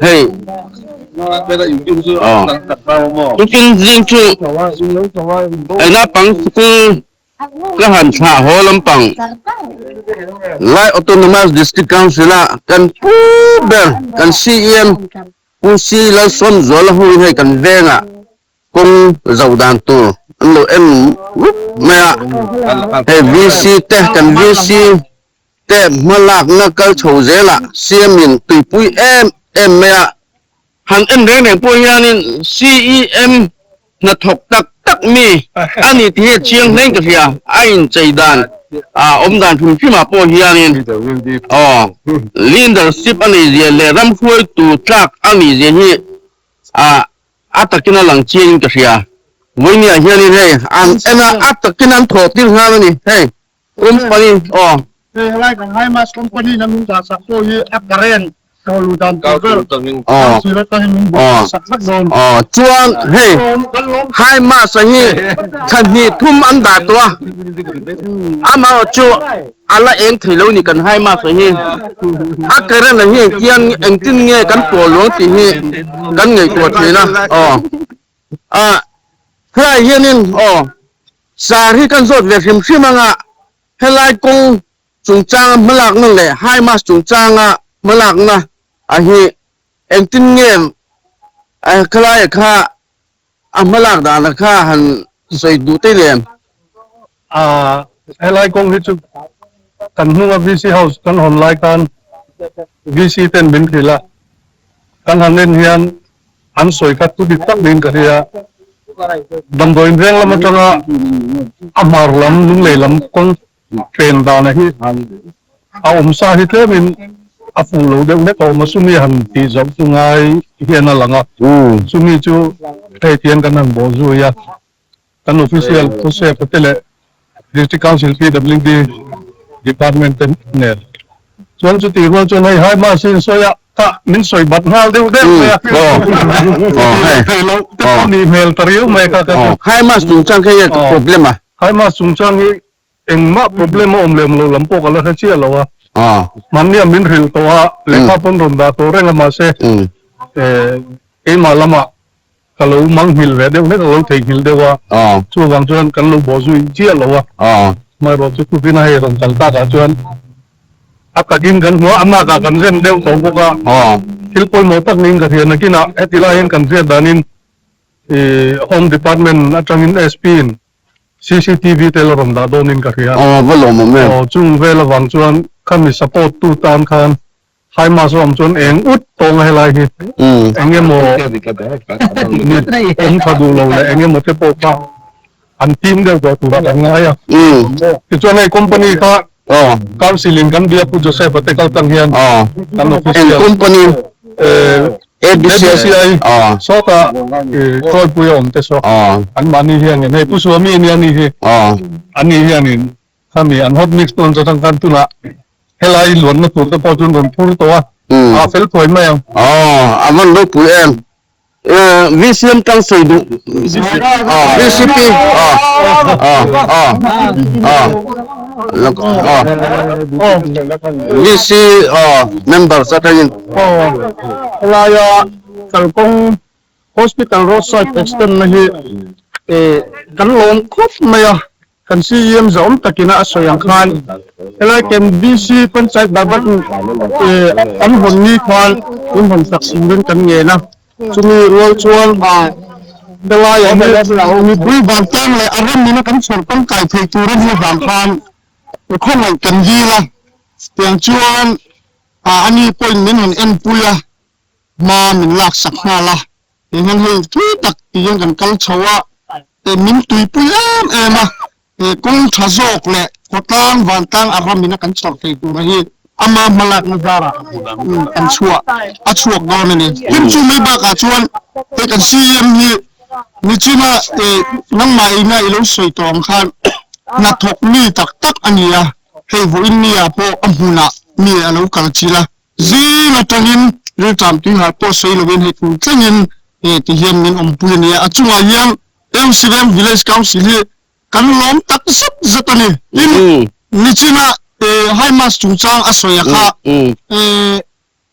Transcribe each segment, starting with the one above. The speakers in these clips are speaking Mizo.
Hei aw tukin zing chu hei naupang school ka han thlah haw lampang Lai Autonomous District Council a kan pu ber kan CEM Pu C Lalsawmzuala ho in hei kan vengah kawng zoh dan tur an lo en rup mai a, hei VC te kan VC te hmalakna kal chho zelah siamin tuipui em em mai a, han en reng reng pawh hianin CEM hnathawk tak tak mi a ni tih hi a chiang hlein ka hria, a inchei dan a awm dan hrim hrimah pawh hianin aw leadership a nih zia leh ram hruaitu tlak a nih zia hi a a takin a lang chiangin ka hria. Vawinia hianin hei an en a, a takin an thawh tir nghal a ni hei company aw. Hei helai kan Himas company na min dah sak pawh hi a current thaw luh dan tur ber council atangin min buaipui sak vek dawn. Aw chuan hei Himas a hi thla hnih thum an dah tawh a, amaherawhchu A la eng thei lo ni kan hai mas hi. A current a hi engtiang engtin nge kan pawl luang tih hi kan ngaihtuah thin a aw. A helai hianin aw sar hi kan zawt ve hrim hrim anga helai kawng chungchanga hmalakna leh high mas chungchanga hmalakna a hi engtin nge khalai kha A hmalak dana kha han sawi duh te lem. A helai kawng hi chu kan hnunga VC House kan hawn lai khan VC ten min hrilh a, kan han en hian an sawi kha thu dik tak niin ka hria. Damdawiin veng lam atanga a hmar lam lunglei lam kawng pen dana hi a awm sa hi tlemin a fuh lo deuh hlek a awm a, chumi han tih zauh chu ngai hian a lang a, chumi chu hei tiang kan han bawh zui a, kan official Joseph te leh District Council PWD Department te nen chuan chutih rual chuan hei hai mas hi in sawi a, ka min sawi bat nghal deuh deuh mai a, thei loh te pawh nih hmel ta riau mai kha ka ti. Hai mas chungchang kha hi problem a. Hai mas chungchang hi Engmah problem a awm lem lo lam pawh ka la hre chiah lo a. Mahnia min hrilh tawh a, lehkha pawn rawn dah tawh reng a mahse keimah lamah ka lo manghilh ve deuh hlek a, lo theihnghilh deuh a, chuvang chuan kan lo bawh zui chiah lo a. Hmaerawh chu tupin a hei rawn kal takah chuan a takin kan hmu a, a nakah kan rem deuh tawh bawk a, thil pawimawh tak niin ka hria. Nakinah heti lai hian kan hriat danin Home Department atangin SP in CCTV te la rawn dah dawnin ka hria. Aw va lawmawm em. Aw chung vel avang chuan khami support tu tan khan High Mass awm chuan eng ut tawng a helai hi eng emaw awm tha duh lo leh eng emaw te pawh kha an team deuh tawh turah kan ngai a. Tichuan hei company kha Council in kan bia Pu Joseph a te kal tang hian kan official company ABCI sawtah Tawipui a awm te saw an mahni hianin hei Pu Suami ania ni hi an ni hianin khami an hot mix dawn chu atang khan tunah helai luanna tur te pawh chu an rawn phur tawh a a fel thuai mai ang. A van ropui em. VCM tang sawi duh VCP VC members atangin. Helaia kalkawng hospital roadside extend na hi kan lawm khawp mai a. Kan CEM zahawm takina a sawi ang khan helai kan VC Panchayat Bhavan kan hawn ni khan min hawn sak turin kan ngen a, chumi rual chuan helaiah hi mipui vantlang leh a ram ina kan chhawr tangkai thei tur a nih avang khan khawngaih kan dil a, tiang chuan ani pawhin min rawn enpui a, hma min laksak nghal a. Tihian hei thui tak tihian kan kal chho a, min tuipui em em a, kawng tha zawk leh khawtlang vantlang a ramin a kan chhawr thei tura hi ama hmalakna zarah kan chhuah a chhuak dawn a ni. Tin chu mai bakah chuan hei kan CM hi nichina nangmah ina i lo sawi tawh ang khan hnathawk mi tak tak a ni a, hei vawiin mi ah pawh a hmunah mi a lo kal chilh a. Zing atangin rilṭam tuihar pawh sawi lovin hei tur thlengin ti hian min awmpui a ni a, a chungah hian Eusiveng Village Council hi kan lawm tak zet zet a ni. Tin, nichina High Mass chungchang a sawi a kha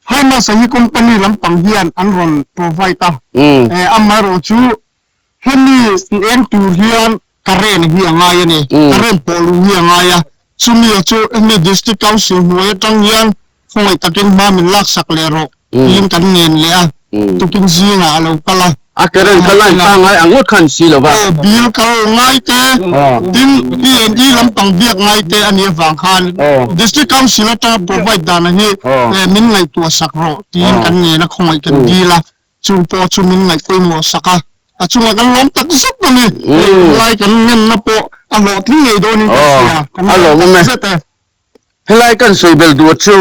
High mast hi company lampang hian an rawn provide a, amaherawh chu hemi ti eng tur hian current hi a ngai a ni, current pawh luh hi a ngai a, chumi chu hemi District Council hnuai atang hian khawngaih takin hma min laksak leh rawh tiin kan ngen leh a, tukin zingah a lo kal a. A current kha line pangngai ang ngawt khan si lo va. Aw, bill kal ngai te, tin P&E lampang biak ngai te a nih avang khan District Council atanga provide dana hi min ngaihtuah sak rawh tiin kan ngen a, khawngaih kan dil a, chung pawh chu min ngaih pawimawh sak a, a chungah kan lawm tak zet a ni. Lai kan ngenna pawh a hlawhtling ngei dawnin ka hria, kan lawm tak zet e. Helai kan sawi bel duh chu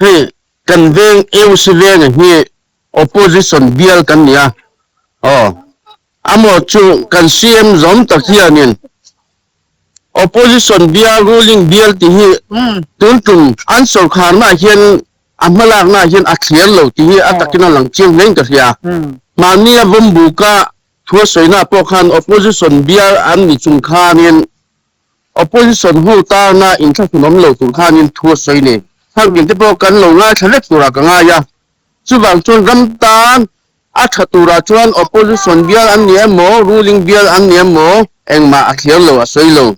hei kan veng AOC venga hi opposition bial kan ni a, aw amaw chu kan CM zawm tak hianin opposition bial ruling bial tih hi tun tum an sawrkharnaah hian a hmalaknaah hian a thliar lo tih hi a takin a lang chiang hlein ka hria. Mahnia vawmbuka thu a sawinaah pawh khan opposition bial an ni chung khanin Opposition ho tana inthlahrun awm lo tur khanin thu a sawi nei. Tharkin te pawh kan lo ngaithla vek turah ka ngai a. Chuvang chuan ram tan a tha turah chuan opposition bial an ni emaw, ruling bial an ni emaw engmah a thliar lo a sawi lo.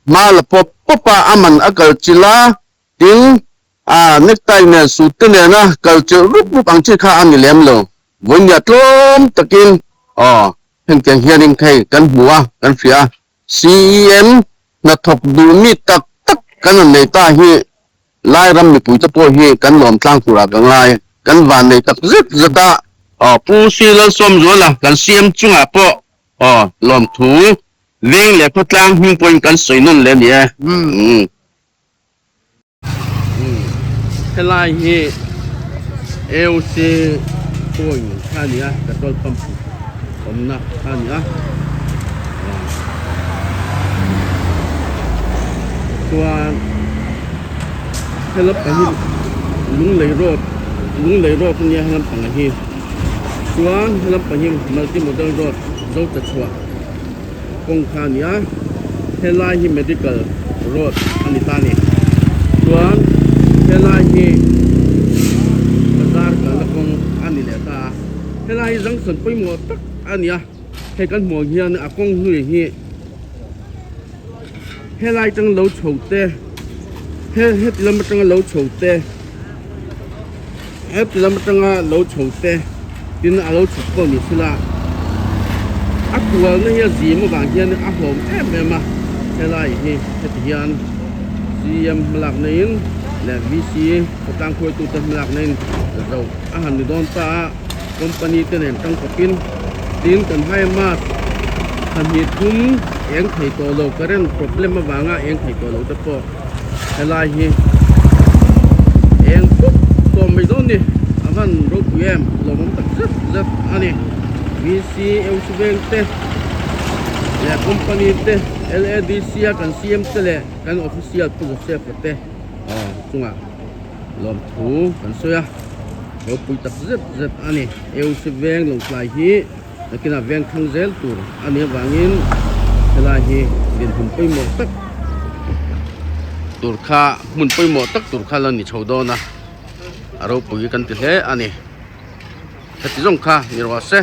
Hma la pawp pawp a a man a kal chilh a, tin a necktie nen suit te nena kal chilh rup rup ang chi kha a ni lem lo. Vawinia tlawm takin aw hengtiang hianin hei kan hmu a, kan hria a. CEM hnathawk duh mi tak tak kan rawn nei ta hi Lairam mipuite pawh hi kan lawm tlang turah ka ngai. Kan van nei tak zet zet a. Aw Pu Sri Lalsawmzuala kan CM chungah pawh aw lawmthu veng leh khawtlang hming pawhin kan sawi nawn leh a ni e. Helai hi AOC point kha a ni a petrol pump awmna kha a ni a chuan helap pang hi lunglei road lunglei road a nia helam pang hi chuan helam pang hi multi model road zo ta chhuah. Kawng kha a ni a, helai hi medical road a ni ta a ni. Chuan helai hi bazar kalna kawng a ni leh ta a, helai hi junction pawimawh tak a ni a, hei kan hmuh ang hian a kawng hlui hi helai atang lo chho te he heti lam atanga lo chho te Heti lam atanga lo chho te tin a lo chhuk pawh ni sela a kualna hi a zim avang hian a hlawm em em a, helai hi heti hian CM hmalak neiin leh VC khawtlang hruaitute hmalak neiin zo a han ni dawn ta a, company te nen tangkawpin tin kan high mast pahnih thum eng thei tawh lo current problem avanga eng thei tawh lo te pawh. Helai hi eng pawp tawh mai dawn ni a van ropui em lawmawm tak zet zet a ni VC Eu Veng te leh company te LADC a kan CM te leh kan official Pu Joseph a te aw chungah lawmthu kan sawi a ropui tak zet zet a ni Eu Veng Lawngtlai hi. Nakinah veng thlang zel tur a nih avangin helai hi dinhmun pawimawh tak tur kha hmun pawimawh tak tur kha la ni chho dawn a, a ropui kan ti hle a ni. Heti zawng kha ni rawh se.